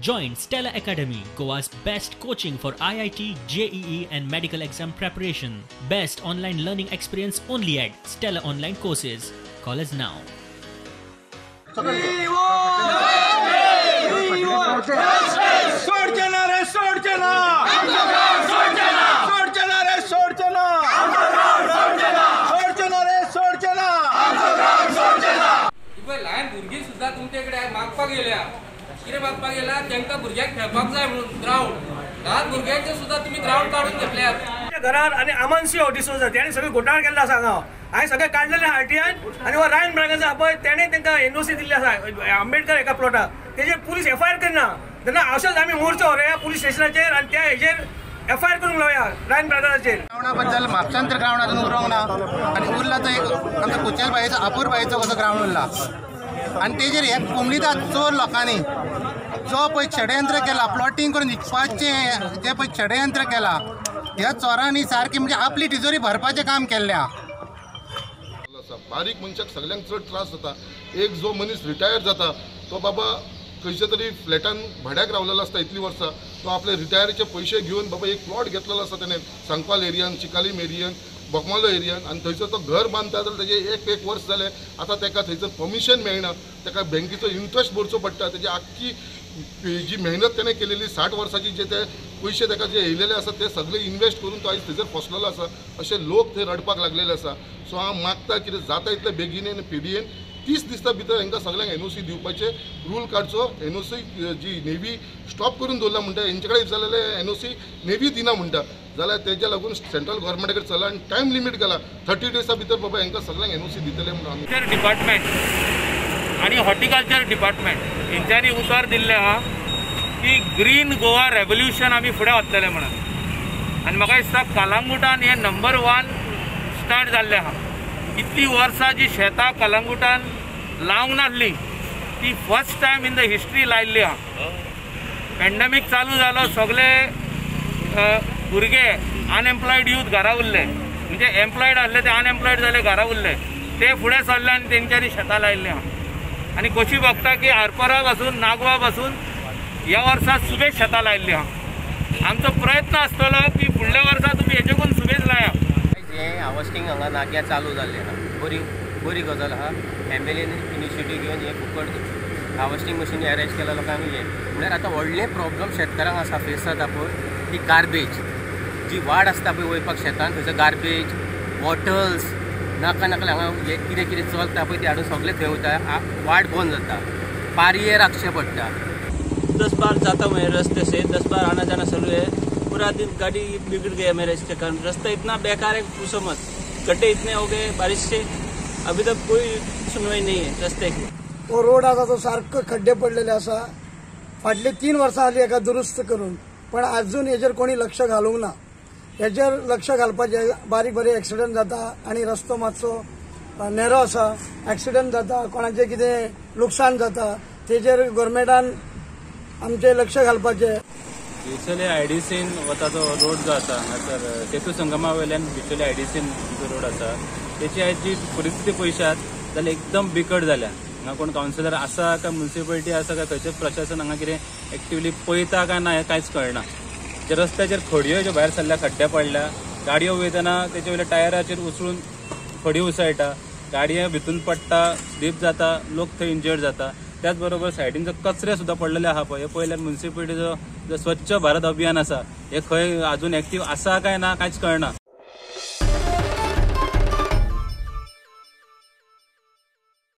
Join Stella Academy, Goa's best coaching for IIT, JEE and medical exam preparation. Best online learning experience only at Stella Online Courses. Call us now. ल्हान भुरगीं सुद्दां तुमचे कडेन मागपाक येयल्या, कितें मागपाक येयला? तांकां भुरग्यांक खेळपाक जाय म्हणून ग्रावंड, ल्हान भुरग्यांचे सुद्दां तुमी ग्रावंड काडून घेतल्यात घरार. आनी आमन्सियो डिसोजा तेणें सगळें घोटाळ केल्लो आसा हांगा. हांवें सगळें काडलेलें आरटीआयन आनी हो रायन ब्रागांझा पळय तेणें तांकां एनओसी दिल्ली आसा आंबेडकर एका प्लॉटाक, तेजेर पुलीस एफआयआर करना. तेन्ना अशेंच आमी मोर्चो व्हरुया पुलीस स्टेशनाचेर आनी त्या हेजेर एफआयआर करूंक लावया रायन ब्रागांझाचेर. ग्रावंडा बद्दल म्हापशान तर ग्रावंड अजून उरोंक ना आनी उरला तो एक आमच्या कुचेल बायेचो आपूर बायेचो कसो ग्रावंड उरला. आनी तेजेर हे कोमलीदाद चोर लोकांनी जो पळय षडयंत्र केला, प्लॉटींग करून विकपाचें जें पळय षडयंत्र केलां, ह्या चोरांनी सारकी म्हणजे आपली तिजोरी भरपाचें काम केल्लें आसा. बारीक मनशाक सगळ्यांक चड त्रास जाता. एक जो मनीस रिटायर जाता तो बाबा खंयच्या तरी फ्लॅटान भाड्याक रावलेलो आसता इतलीं वर्सां, तो आपले रिटायरीचे पयशे घेवन बाबा एक प्लॉट घेतलेलो आसता तेणें सांकवाल एरियान, चिकालीम एरियान, बोगमालो एरियान, आनी थंयसर तो घर बांदता जाल्यार तेजें एक एक वर्स जालें आतां तेका थंयसर परमिशन मेळना, तेका बँकेचो इंट्रस्ट भरचो पडटा. तेजी आख्खी जी मेहनत तेणें केलेली 60 वर्साची, जे ते पयशे तेका जे येयलेले आसा ते सगळे इन्वेस्ट करून तो आयज थंयसर फसलेलो आसा. अशे लोक थंय रडपाक लागलेले आसा. सो हांव मागता कितें जाता इतले बेगीन आनी पिडयेन 30 दिसां भितर हांकां सगळ्यांक एनओसी दिवपाचे रूल काडचो. एनओसी जी नेवी स्टॉप करून दवरला म्हणटा, हेंचे कडेन जाल्यार एनओसी नेवी दिना म्हणटा, जाल्यार तेज्या लागून सेंट्रल गव्हर्मेंटा कडेन चला आनी टायम लिमीट घाला 30 डेसा भितर बाबा हांकां सगळ्यांक एनओसी दितले म्हणून. आमी डिपार्टमेंट आनी हॉर्टिकल्चर डिपार्टमेंट हेंच्यांनी उतर दिल्लें आहा की ग्रीन गोवा रेवोल्युशन आमी फुडें वतले म्हणून. आनी म्हाका दिसता कलंगुटान हें नंबर 1 स्टार्ट जाल्लें आहा. इतली वर्सां जी शेतां कलंगुटान लावंक नासली ती first time in the history लायिल्ली आहा. पॅन्डेमीक चालू जालो, सगळे भुरगे अनएम्प्लॉयड यूथ घरा उरले, म्हणजे एम्प्लॉयड आसले ते अनएम्प्लॉयड जाले, घरा उरले, ते फुडें सरले आनी तेंच्यांनी शेतां लायिल्लीं आहा. आनी खोशी भोगता की आरपोरा पासून नागवा पासून ह्या वर्सा सुबेज शेतां लायिल्लीं आहा. आमचो प्रयत्न आसतलो की फुडल्या वर्सा तुमी हेजेकून सुबेज लाया. हें हार्वेस्टिंग हांगा नाग्या चालू जाल्लें आहा, बरी बरी गजाल आहा. एम एल एन इनिशिएटीव घेवन हें फुकट हार्वेस्टिंग मशीन अरेंज केला लोकांक. हें म्हणल्यार आतां व्हडलें प्रॉब्लम शेतकारांक आसा, फेस जाता पळय ती गार्बेज जी वाड आसता पळय वयपाक शेतान, थंयसर गार्बेज बॉटल्स नाका नाका हांगा हें कितें कितें चलता पळय ते हाडून सगळें थंय वयता, वाट बंद जाता, पारये राखचें पडटा. 10 बार जाता हूँ रस्ते से, 10 बार आना जाना चालू है, पूरा दिन गाड़ी बिगड़ गया मेरे इसके कारण. रास्ता इतना बेकार है पूछो मत, गड्ढे इतने हो गए बारिश से, अभी तक कोई सुनवाई नहीं है रस्ते की. तो रोड आसा तो सारको खड्डे पडलेले आसा. फाटली 3 वर्सां जाली हेका दुरुस्त करून, पण अजून हेजेर कोणी लक्ष घालूंक ना. हेजेर लक्ष घालपाचें, बारीक बारीक एक्सिडंट जाता आनी रस्तो मातसो नेरो आसा, एक्सिडंट जाता, कोणाचें कितें लुकसाण जाता, तेजेर गव्हर्मेंटान आमचें लक्ष घालपाचें. बिचोले आयडीसीन वता तो रोड जो आसा हांगासर सेतू संगमा वयल्यान बिचोले आयडीसीन जो रोड आसा तेची आयज जी परिस्थिती पळयशात जाल्यार एकदम बिकट जाल्या. हांगा कोण कावन्सिलर आसा काय म्युनिसिपालिटी आसा काय खंयचें प्रशासन हांगा कितें एक्टिवली पळयता काय ना हें कांयच कळना. जे रस्त्याचेर खडयो ज्यो भायर सरल्या, खड्डे पडल्या, गाडयो वयतना तेचे वयल्या टायराचेर उसळून खडी उसळटा, गाडयो भितून पडटा, स्लीप जाता, लोक थंय इंजर्ड जाता. त्याच बरोबर सायडीन जो कचरे सुद्दां पडलेले आहा पळय, हे पळयल्यार म्युनिसिपालिटीचो जो स्वच्छ भारत अभियान आसा हे खंय अजून एक्टीव आसा काय ना कांयच कळना.